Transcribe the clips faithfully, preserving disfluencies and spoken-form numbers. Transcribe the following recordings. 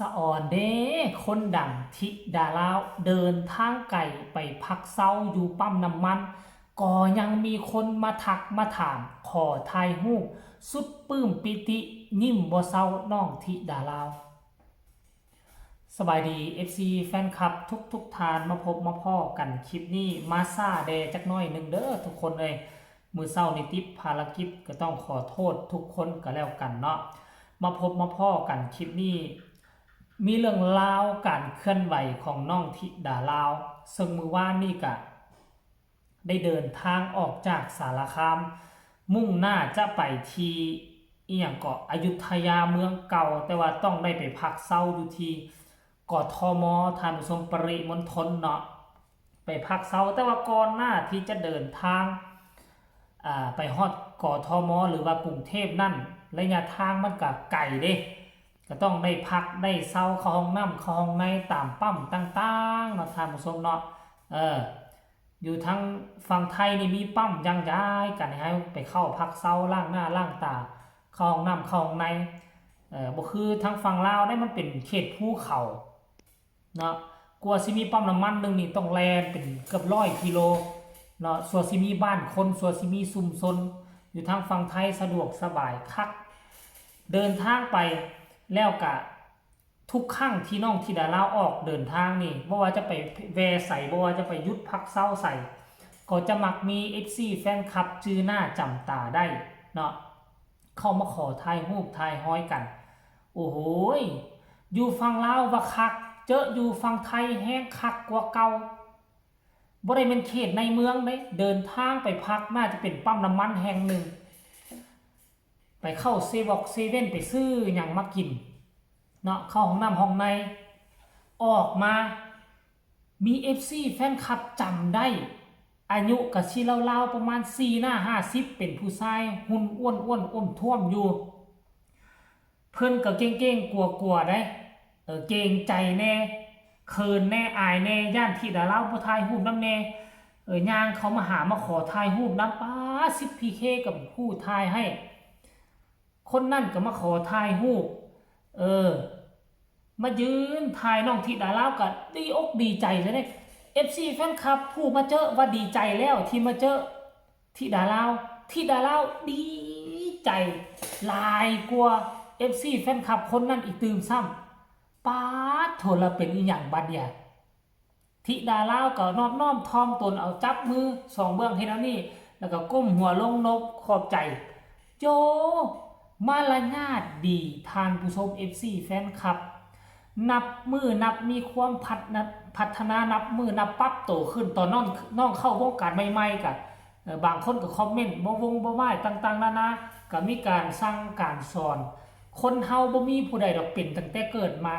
สะออนเด้ คนดังธิดาลาวเดินทางไกลไปพักเซาอยู่ปั๊มน้ำมัน ก็ยังมีคนมาทักมาถาม ขอถ่ายรูป สุดปลื้มปีติ ยิ้มบ่เซา น้องธิดาลาว สบายดี เอฟซี แฟนคลับทุกๆท่าน มาพบมาพ้อกันคลิปนี้ มาซ้าแด่จักหน่อยหนึ่งเด้อทุกคนเอ้ย มื้อเช้านี้ติดภารกิจ ก็ต้องขอโทษทุกคนก็แล้วกันเนาะ มาพบมาพ้อกันคลิปนี้ มีเรื่องราวการเคลื่อนไหวของน้องธิดาลาว ซึ่งมื้อวานนี้ก็ได้เดินทางออกจากสารคาม มุ่งหน้าจะไปที่อิหยังเกาะ อยุธยาเมืองเก่า แต่ว่าต้องได้ไปพักเซาอยู่ที่ กทม ท่านผู้ชม ปริมณฑลเนาะ ไปพักเซา แต่ว่าก่อนหน้าที่จะเดินทาง อ่า ไปฮอด กทม หรือว่ากรุงเทพฯนั่น ระยะทางมันก็ไกลเด้ ก็ต้องได้พักได้เซา เข้าห้องน้ำเข้าห้องในตามปั๊มต่างๆเนาะ ท่านผู้ชมเนาะ เออ อยู่ทางฝั่งไทยนี่มีปั๊มย่างย้ายกันให้ไปเข้าพักเซา ล้างหน้าล้างตา เข้าห้องน้ำเข้าห้องใน เออ บ่คือทางฝั่งลาวได้ มันเป็นเขตภูเขาเนาะ กว่าสิมีปั๊มน้ำมันหนึ่งนี่ต้องแล่นเป็นเกือบร้อยกิโลเนาะ สั่วสิมีบ้านคน สั่วสิมีชุมชน อยู่ทางฝั่งไทยสะดวกสบายคัก เดินทางไปแล้วกะ ทุกครั้งที่น้องธิดาลาวออกเดินทางนี่ บ่ว่าจะไปแวะไส บ่ว่าจะไปหยุดพักเซาไส ก็จะมักมี เอฟซี แฟนคลับจื่อหน้าจำตาได้เนาะ เข้ามาขอถ่ายรูปถ่ายฮอยกัน โอ้โหย อยู่ฝั่งลาวว่าคัก เจออยู่ฝั่งไทยแฮงคักกว่าเก่า บ่ได้แม่นเขตในเมืองเด้ เดินทางไปพักน่าจะเป็นปั๊มน้ำมันแห่งหนึ่ง ไปเข้าเซเว่น เซเว่น ไปซื้อหยังมากินเนาะ เข้าห้องน้ำห้องใน ออกมา มี เอฟซี แฟนคลับจำได้ อายุกะสิราวๆประมาณสี่หน้าห้าสิบ เป็นผู้ชายหุ่นอ้วนๆอ้วมท้วมอยู่ เพิ่นก็เกรงๆกลัวๆได้ เออ เกรงใจแน่ เขินแน่ อายแน่ ย่านธิดาลาวบ่ถ่ายรูปนำแน่ เออ ย่างเข้ามาหา มาขอถ่ายรูปนำ ป๊าด สิบพีเค ก็เป็นผู้ถ่ายให้ คนนั่นก็มาขอถ่ายรูป เออ มายืนถ่ายน้องธิดาลาวก็ดีอกดีใจเลยเนี่ย เอฟซี แฟนคลับผู้มาเจอว่าดีใจแล้วที่มาเจอธิดาลาว ธิดาลาวดีใจหลายกว่า เอฟซี แฟนคลับคนนั้นอีกตื่มซ้ำ ป๊าดโถ ละเป็นอีหยังบัดเนี่ย ธิดาลาวก็นอบน้อมถ่อมตน เอาจับมือสองเบื้องเฮ็ดแนวนี้ แล้วก็ก้มหัวลงนบขอบใจ โจ้ มารยาทดี ท่านผู้ชม เอฟซี แฟนคลับ นับมื้อนับมีความพัฒนา พัฒนา นับมื้อนับปรับโตขึ้น ตอนน้อง น้องเข้าวงการใหม่ๆ ก็ เอ่อ บางคนก็คอมเมนต์บ่วงบ่ว่ายต่างๆนานา ก็มีการสั่งการสอน คนเฮาบ่มีผู้ใดดอกเป็นตั้งแต่เกิดมา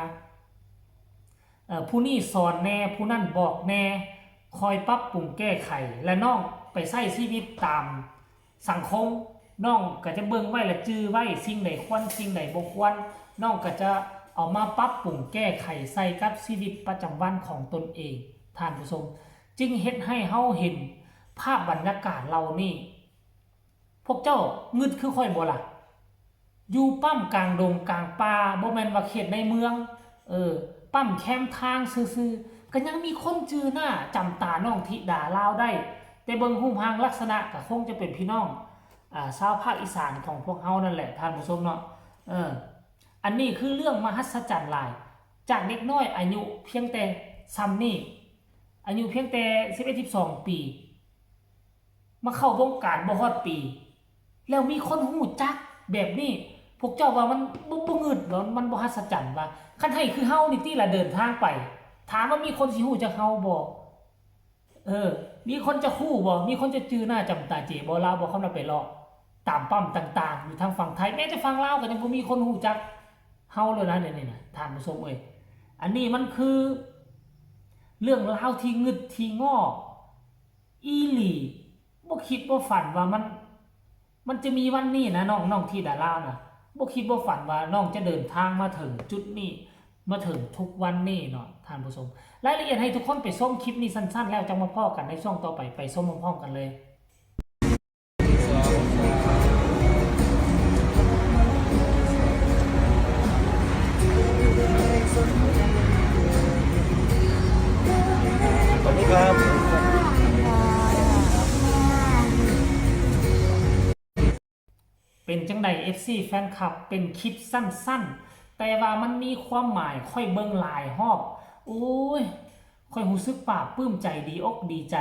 เอ่อ ผู้นี้สอนแน่ ผู้นั้นบอกแน่ คอยปรับปรุงแก้ไข และน้องไปใช้ชีวิตตามสังคม น้องก็จะเบิ่งไว้และจื่อไว้ สิ่งใดควร สิ่งใดบ่ควร น้องก็จะเอามาปรับปรุงแก้ไขใส่กับชีวิตประจำวันของตนเอง ท่านผู้ชม จึงเฮ็ดให้เฮาเห็นภาพบรรยากาศเหล่านี้ พวกเจ้างึดคือข้อยบ่ล่ะ อยู่ปั๊มกลางดงกลางป่า บ่แม่นว่าเขตในเมือง เออ ปั๊มแคมทางซื่อๆ ก็ยังมีคนจื่อหน้าจำตาน้องธิดาลาวได้ แต่เบิ่งรูปร่างลักษณะก็คงจะเป็นพี่น้อง อ่า ชาวภาคอีสานของพวกเฮานั่นแหละ ท่านผู้ชมเนาะ เออ อันนี้คือเรื่องมหัศจรรย์หลาย จากเด็กน้อยอายุเพียงแต่ส่ำนี้ อายุเพียงแต่สิบเอ็ด สิบสองปี มาเข้าวงการบ่ฮอดปี แล้วมีคนฮู้จักแบบนี้ พวกเจ้าว่ามันบ่ บ่งึดบ่ มันบ่หัศจรรย์ว่า คันให้คือเฮานี่ติล่ะเดินทางไป ถามว่ามีคนสิฮู้จักเฮาบ่ เออ มีคนจะฮู้บ่ มีคนจะจื่อหน้าจำตาเจบ่ ลาวบ่ คำนั้นไปเลาะตามปั๊มต่างๆ อยู่ทางฝั่งไทย แม้แต่ฝั่งลาวก็ยังบ่มีคนฮู้จักเฮาเลยนะ เนี่ย เนี่ยนะ ท่านผู้ชมเอ้ย อันนี้มันคือ เรื่องราวที่งึดที่ง้อ อีหลี บ่คิดบ่ฝันว่ามัน มันจะมีวันนี้นะ น้อง น้องธิดาลาวนะ บ่คิดบ่ฝันว่าน้องจะเดินทางมาถึงจุดนี้ มาถึงทุกวันนี้เนาะ ท่านผู้ชม รายละเอียดให้ทุกคนไปชมคลิปนี้สั้นๆ แล้วจั่งมาพ้อกันในช่วงต่อไป ไปชมพร้อมๆกันเลย สอง สาม สอง สาม สอง เป็นจั่งใด เอฟซี แฟนคลับ เป็นคลิปสั้นๆ แต่ว่ามันมีความหมาย ข้อยเบิ่งหลายรอบ โอ้ย ข้อยรู้สึกปลาบปลื้มใจ ดีอกดีใจ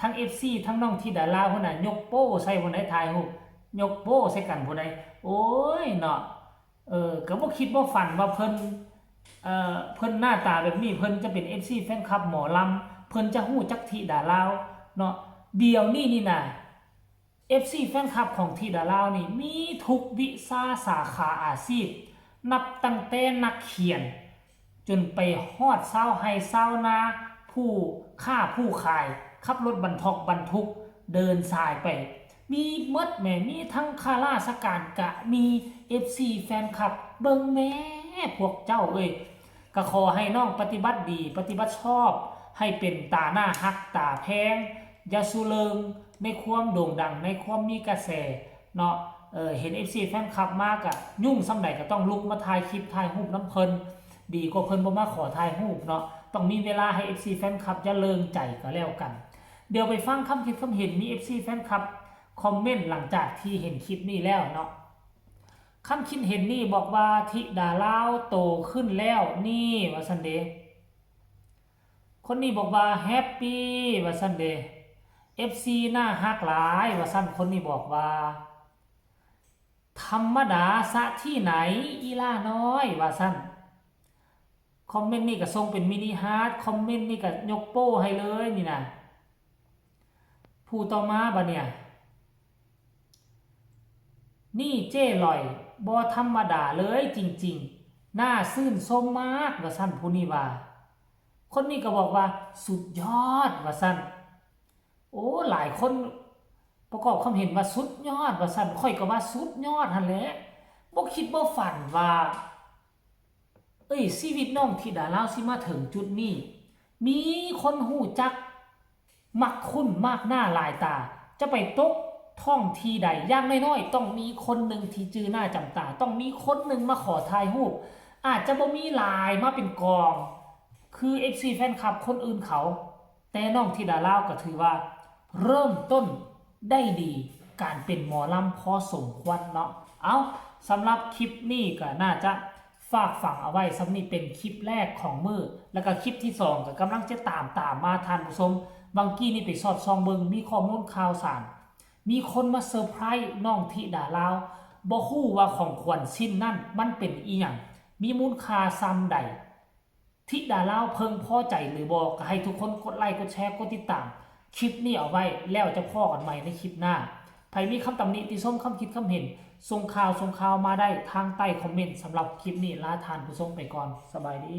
ทั้ง เอฟซี ทั้งน้องธิดาลาวพุ้นน่ะ ยกโป้ใส่พุ้นใด ถ่ายรูป ยกโป้ใส่กันพุ้นใด โอ้ยเนาะ เออ ก็บ่คิดบ่ฝันว่าเพิ่น เอ่อ เพิ่นหน้าตาแบบนี้ เพิ่นจะเป็น เอฟซี แฟนคลับหมอลำ เพิ่นจะรู้จักธิดาลาวเนาะ เดี๋ยวนี้นี่นะ เอฟซี แฟนคลับของธิดาลาวนี่มีทุกวิชาสาขาอาชีพ นับตั้งแต่นักเขียน จนไปฮอดชาวไร่ชาวนา ผู้ค้าผู้ขาย ขับรถบรรทุกบรรทุก เดินสายไป มีหมดแหม มีทั้งข้าราชการกะมี เอฟซี แฟนคลับ เบิ่งแหมพวกเจ้าเอ้ย ก็ขอให้น้องปฏิบัติดี ปฏิบัติชอบ ให้เป็นตาหน้าฮักตาแพง อย่าสุเริงในความโด่งดัง ในความมีกระแสเนาะ เออ เห็น เอฟซี แฟนคลับมากะ ยุ่งส่ำใดก็ต้องลุกมาถ่ายคลิปถ่ายรูปนำเพิ่น ดีกว่าเพิ่นบ่มาขอถ่ายรูปเนาะ ต้องมีเวลาให้ เอฟซี แฟนคลับอย่าเริงใจก็แล้วกัน เดี๋ยวไปฟังคำคิดคำเห็น มี เอฟซี แฟนคลับคอมเมนต์หลังจากที่เห็นคลิปนี้แล้วเนาะ คำคิดเห็นนี่บอกว่า ธิดาลาวโตขึ้นแล้วนี่ ว่าซั่นเด้ คนนี้บอกว่า แฮปปี้ ว่าซั่นเด้ เอฟซี น่าฮักหลาย ว่าซั่น คนนี้บอกว่า ธรรมดาซะที่ไหน อีหล้าน้อย ว่าซั่น คอมเมนต์นี่ก็ส่งเป็นมินิฮาร์ท คอมเมนต์นี่ก็ยกโป้ให้เลยนี่นะ ผู้ต่อมาบัดเนี่ย นี่เจ้หล่อย บ่ธรรมดาเลยจริงๆ น่าชื่นชมมาก ว่าซั่น ผู้นี้ว่า คนนี้ก็บอกว่า สุดยอด ว่าซั่น โอ้ หลายคนประกอบความเห็นว่า สุดยอด ว่าซั่น ข้อยก็ว่า สุดยอดหั้นแหละ บ่คิดบ่ฝันว่า เอ้ย ชีวิตน้องธิดาลาวสิมาถึงจุดนี้ มีคนรู้จัก มักคุ้นมากหน้าหลายตา จะไปตกท้องที่ใด อย่างน้อยๆ ต้องมีคนหนึ่งที่จื่อหน้าจำตา ต้องมีคนหนึ่งมาขอถ่ายรูป อาจจะบ่มีหลายมาเป็นกอง คือ เอฟซี แฟนคลับคนอื่นเขา แต่น้องธิดาลาวก็ถือว่าเริ่มต้นได้ดี การเป็นหมอลำพอสมควรเนาะ เอ้า สำหรับคลิปนี้ก็น่าจะฝากฝังเอาไว้ ส่ำนี้เป็นคลิปแรกของมื้อ แล้วก็คลิปที่สองก็กำลังจะตามตามมา ท่านผู้ชม บางกี้นี่ไปสอดส่องเบิ่ง มีข้อมูลข่าวสาร มีคนมาเซอร์ไพรส์น้องธิดาลาว บ่ฮู้ว่าของขวัญชิ้นนั้นมันเป็นอีหยัง มีมูลค่าส่ำใด ธิดาลาวเพิ่งพอใจหรือบ่ ก็ให้ทุกคนกดไลค์ กดแชร์ กดติดตามคลิปนี้เอาไว้ แล้วจะพ้อกันใหม่ในคลิปหน้า ไผมีคำตำหนิติชม คำคิดคำเห็น ส่งข่าว ส่งข่าวมาได้ทางใต้คอมเมนต์ สำหรับคลิปนี้ลาท่านผู้ชมไปก่อน สบายดี